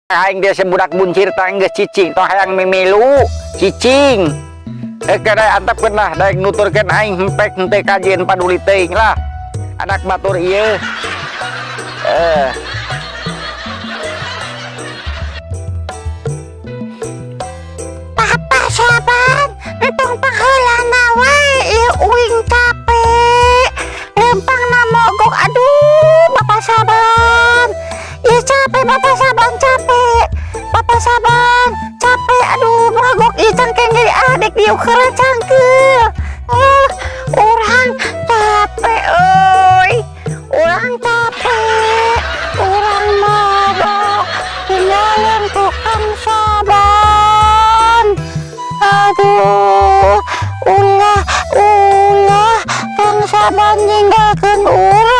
Aing dia sebudak buncir tang geus cicing tong hayang mimilu cicing. Eh, kada antepkeun lah, daek nuturkeun aing hempek henteu kajeun paduli teuing lah. Anak batur ieu. Eh. Papa Saban, entong pangheulana wae ieu uing capek. Lempangna mogok, aduh Bapak Saban. Ieu capek Bapak Saban capek. Bapak Saban capek, aduh mogok ieu cangkeng jadi adek diuk heula cangkeul. Ah, urang capek euy. Urang capek. Urang mogok. Tinggalin tukang Saban. Aduh, ulah, ulah, Kang Saban ninggalkeun urang.